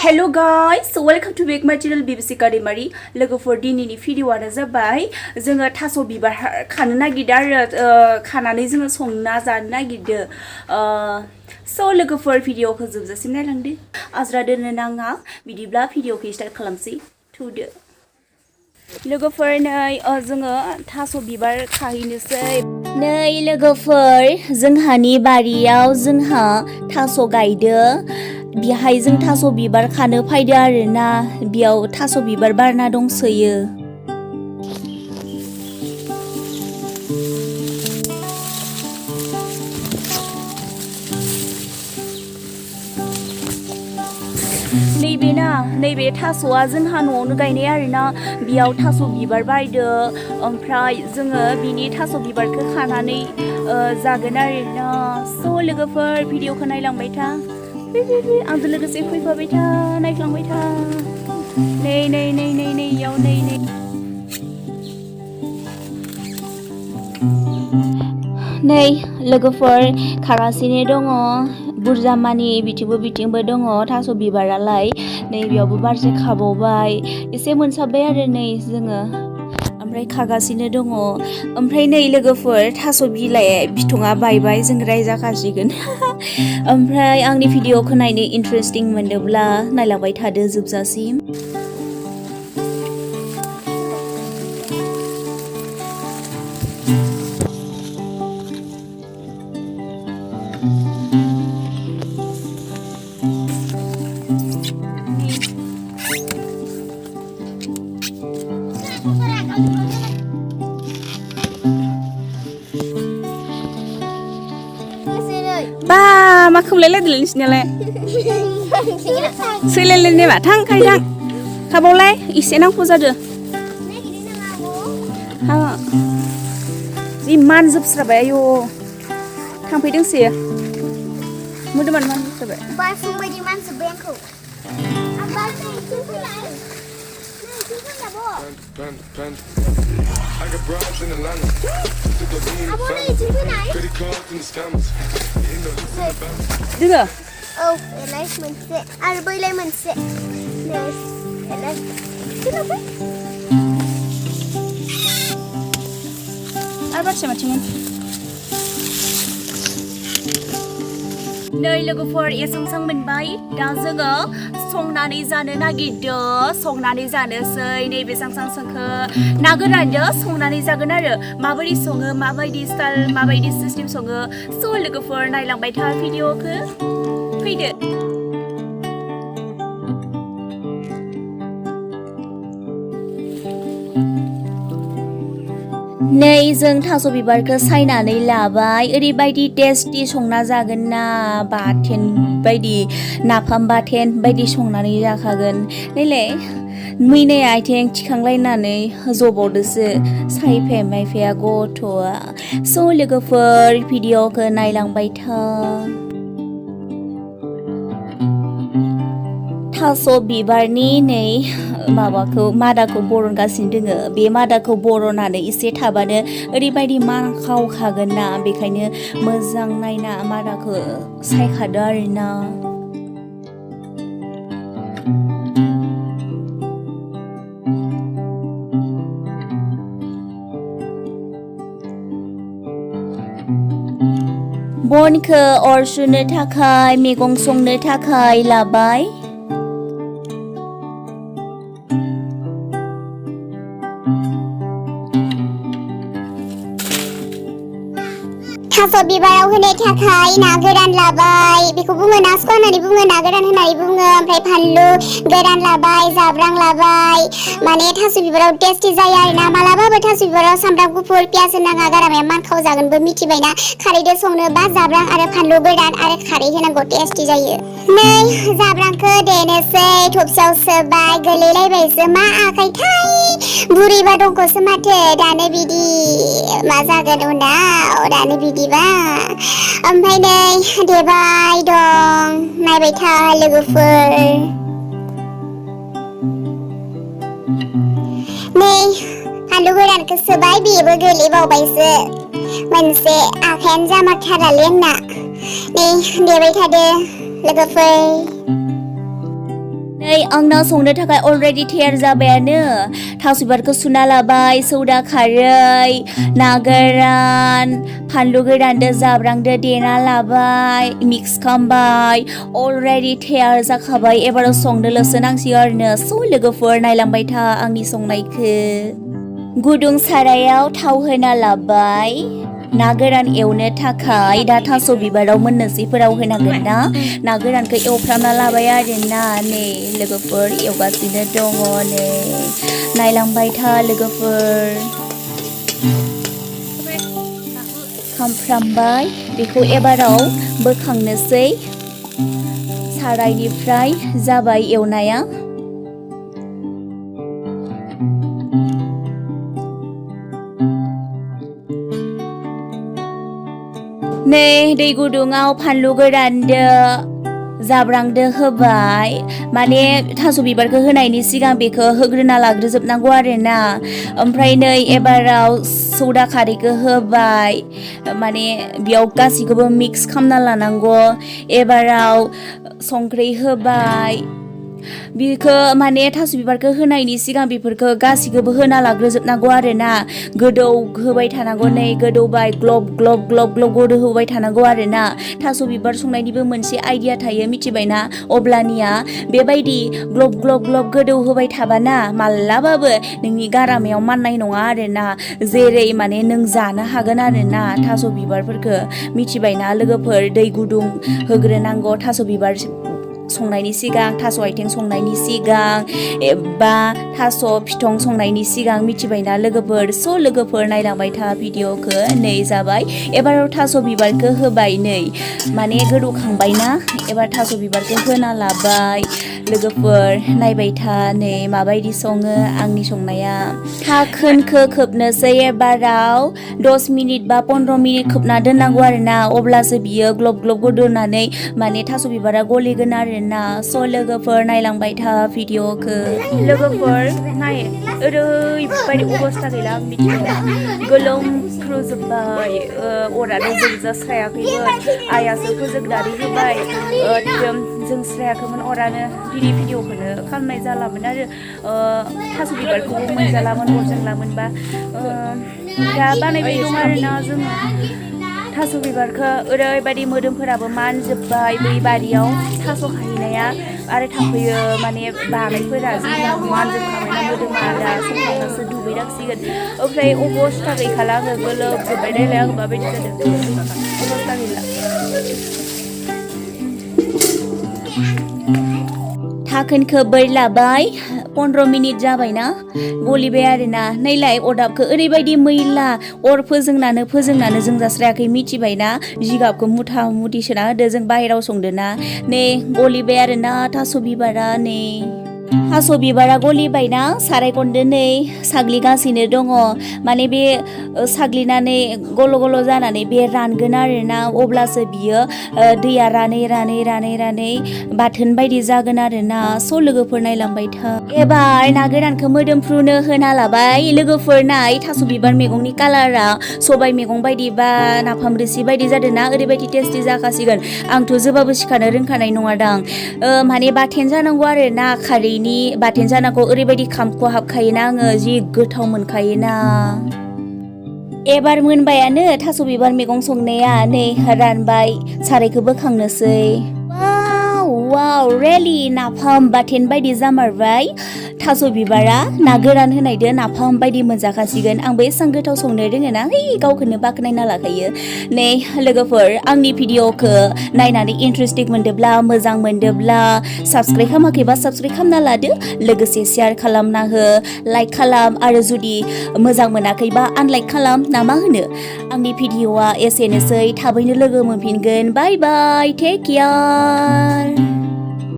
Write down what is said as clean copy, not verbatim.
Hello guys, so welcome to back my channel Bibisika daimary. लोगोफोर दिनैनि भिडिअ'आनो जाबाय जोङो थास' बिबार खानो नागिरदों आरो खानानै जोङो संना जानो नागिरदों स' लोगोफोर भिडिअ'खौ जोबजासिम नायलांदो आज्रा दोननो नाङा बिदिब्ला भिडिअ'खौ स्टार्ट खालामसै थुदो लोगोफोर नै जोङो थास' बिबार खाहैनोसै नै लोगोफोर जोंहानि बारियाव जोंहा थास' गायदो बिहाय जों थास' बिबार खानो फैदो आरोना बेयाव थास' बिबार बारना दंसोयो नैबे थास'आ जोंहा न'आवनो गायनाय आरोना बेयाव थास' बिबार बारदो ओमफ्राय जोङो बिनि थास' बिबारखौ खानानै जागोन आरोना स' लोगोफोर भिडिअ'खौ नायलांबाय था आंजों लोगोसे फैफाबाय था नायख्लांबाय था नै इयाव नै लोगोफोर खागासिनो दङ बुरजा मानि बिथिंबो दङ थास' बिबारालाय नै बेयावबो बारसे खाबावबाय एसे मोनसाबबाय आरो नै जोङो ओमफ्राय खागासिनो दङ ओमफ्राय नै लोगोफोर थास' बिलाइ बिथङा बायबाय जों रायजाखासिगोन ओमफ्राय आंनि भिडिअ'खौ नायनो इन्टारेस्टिं मोनदोंब्ला नायलांबाय थादो जोबजासिम बा मा खोमलायलायदोंलै नोंसिनियालाय सैलायलायनाय मा थां खाबावलाय एसे नांगौ जादो जि मानजोबस्राबाय आयौ थांफैदोंसै मोदोमानो मानजोबस्राबाय बारफुंबायदि मानजोब्बाय आंखौ दोङो औ एलाय मोनसे आरो बैलाय मोनसे एलाय आरो बारसे माथिंमोन नै लोगोफोर एसांसां मोनबाय दा जोङो संनानै जानो नागिरदों संनानै जानोसै नैबे सांसांखौ ना गोरानजों संनानै जागोन आरो माबायदि सङो माबायदि स्टाइल माबायदि सिस्टेम सङो स' लोगोफोर नायलांबाय था भिडिअ'खौ फैदो नै जों थास' बिबारखौ सायनानै लाबाय ओरैबायदि टेस्टि संना जागोन ना बाथोन बायदि नाफाम बाथोन बायदि संनानै जाखागोन नैलाय मैनाया आथिं थिखांलायनानै जबावदोसो सायफे मायफेया गथ'आ स' लोगोफोर भिडिअ'खौ नायलांबाय था थास' बिबारनि नै मादाखौ बरनगासिनो दोङो बे मादाखौ बरननानै एसे थाबानो ओरैबायदि मानखावखागोन ना बेखायनो मोजां नायना मादाखौ सायखादो आरोना बनखौ अर सुनो थाखाय मैगं संनो थाखाय लाबाय थास' बिबाराव होनो थाखाय ना गोरान लाबाय बेखौ बुङो नास्क होननानै बुङो ना गोरान होननानै बुङो ओमफ्राय फानलु गोरान लाबाय जाब्रां लाबाय माने थास' बिबाराव टेस्टि जायो आरोना मालाबाबो थास' बिबाराव सामब्राम गुफुर पियास होनाङा गारामाया मानखाव जागोनबो मिथिबायना खारैजों संनोबा जाब्रां आरो फानलु गोरान आरो खारै होनांगौ टेस्टि जायो नै जाब्रांखौ देनोसै थबसियाव सोबाय गोलैलायबायसो मा आखायथाय बुरैबा दंखौसो माथो दानो बिदि मा जागोन उनाव दानो बिदिबा ओमफ्राय नै देबाय दं नायबाय था लोगोफोर नै फानलु गोरानखौ सोबाय बेबो गोलैबावबायसो मोनसे आखायानो जामारथारालै आंना नै देबाय थादो लोगोफोर नै आंनाव संनो थाखाय अलरेडि थियार जाबायानो थास' बिबारखौ सुना लाबाय सौदा खारै ना गोरान फानलु गोरानदो जाब्रांदो देना लाबाय मिक्स खालामबाय अलरेडि थियार जाखाबाय एबाराव संनोल'सो नांसिगौ आरोनो स' लोगोफोर नायलांबाय था आंनि संनायखौ गुदुं सारायाव थाव होना लाबाय ना गोरान एवनो थाखाय दा थास' बिबाराव मोननोसैफोराव होनांगोन ना गोरानखौ एवफ्रामना लाबाय आरोना नै लोगोफोर एवगासिनो दङ नै नायलांबाय था लोगोफोर खामफ्रामबाय बेखौ एबाराव बोखांनोसै सारायनिफ्राय जाबाय एवनाया नै दै गुदुङाव फानलु गोरानदो जाब्रांदो होबाय माने थास' बिबारखौ होनायनि सिगां बेखौ होग्रोना लाग्रोजोबनांगौ आरोना ओमफ्राय नै एबाराव सौदा खारैखौ होबाय माने बेयाव गासिखौबो मिक्स खालामना लानांगौ एबाराव संख्रि होबाय बेखौ माने थास' बिबारखौ होनायनि सिगां बेफोरखौ गासिखौबो होना लाग्रोजोबनांगौ आरोना गोदौ होबाय थानांगौ नै गोदौबाय ग्लब ग्लब ग्लब ग्लब गोदौ होबाय थानांगौ आरोना थास' बिबार संनायनिबो मोनसे आइडिया थायो मिथिबायना अब्लानिया बेबायदि ग्लब ग्लब ग्लब गोदौ होबाय थाबाना मालाबाबो नोंनि गारामायाव माननाय नङा आरोना जेरै माने नों जानो हागोन आरोना थास' बिबारफोरखौ मिथिबायना लोगोफोर दै गुदुं होग्रोनांगौ थास' बिबार संनायनि सिगां थास' आथिं संनायनि सिगां एबा थास' फिथं संनायनि सिगां मिथिबायना लोगोफोर स' लोगोफोर नायलांबाय था भिडिअ'खौ नै जाबाय एबाराव थास' बिबारखौ होबाय नै माने गोदौखांबायना एबार थास' बिबारखौ होना लाबाय लोगोफोर नायबाय था नै माबायदि सङो आंनि संनाया थाखोनखौ खोबनोसै एबाराव 10 मिनिट बा 15 मिनिट खोबना दोननांगौ आरोना अब्लासो बियो ग्लब ग्लब गोदौनानै माने थास' बिबारा गलिगोन आरोना स' लोगोफोर नायलांबाय था भिडिअ'खौ लोगोफोर नाय ओरैबायदि अबस्था गैला आं मिथिबाय गोलोमफ्रुजोब्बाय अरानो जोंजास्रायाखैमोन आइयासो फोजोंनानै होबाय जोंस्रायाखैमोन अरानो दिनै भिडिअ'खौनो खालामनाय जालामोन आरो थास' बिबारखौबो मोनजालामोन अरजोंलामोनबा दा बानायबाय दं आरोना जोङो थास' बिबारखौ ओरैबायदि मोदोमफोराबो मानजोब्बाय बै बारियाव थास' खाहैनाया आरो थाफैयो माने बानायफोरा जोंना मानजोबखाबायना मोदोमा दा संखांनासो दुगैनांसिगोन ओमफ्राय अबस्था गैखाला आङो गोलोमजोब्बाय नायलाय आं माबायदि जादों अबस्था गैला थाखोनखौ बै लाबाय 15 मिनिट जाबायना गलिबाय आरोना नायलाय अरदाबखौ ओरैबायदि मैला अर फोजोंनानो जोंजास्रायाखै मिथिबायना जिगाबखौ मुथा मुथि सोना होदो जों बाहेराव संदोना नै गलिबाय आरोना थास' बिबारा नै थास' बिबारा गलिबायना सारायखौनदो नै साग्लिगासिनो दङ माने बे साग्लिनानै गल' गल' जानानै बे रानगोन आरोना अब्लासो बियो दैया रानै बाथोन बायदि जागोन आरोना स' लोगोफोर नायलांबाय था एबार ना गोरानखौ मोदोमफ्रुनो होना लाबाय लोगोफोर नाय थास' बिबार मैगंनि कालारा सबाय मैगं बायदि बा नाफाम रोसि बायदि जादोंना ओरैबायदि टेस्टि जाखासिगोन आंथ' जोबाबो सिखानो रोंखानाय नङादां माने बाथेन जानांगौ आरोना खारैनि बाथेन जानांगौ ओरैबायदि खामख' हाबखायोना आङो जि गोथाव मोनखायोना एबार मोनबायानो थास' बिबार मैगं संनाया नै रानबाय सारायखौ बोखांनोसै वाव रेलि नाफाम बाथेन बायदि जामारबाय थास' बिबारा ना गोरान होनायदो नाफाम बायदि मोनजाखासिगोन आंबो एसां गोथाव संनो रोङोना गावखौनो बाख्नायना लाखायो नै लोगोफोर आंनि भिडिअ'खौ नायनानै इन्ट्रेस्टिं मोनदोंब्ला मोजां मोनदोंब्ला साबस्क्राइब खालामाखैबा साबस्क्राइब खालामना लादो लोगोसे शेयार खालामना हो लाइक खालाम आरो जुदि मोजां मोनाखैबा आनलाइक खालाम ना मा होनो आंनि भिडिअ'आ एसेनोसै थाबैनो लोगो मोनफिनगोन बाय बाय टेक केयार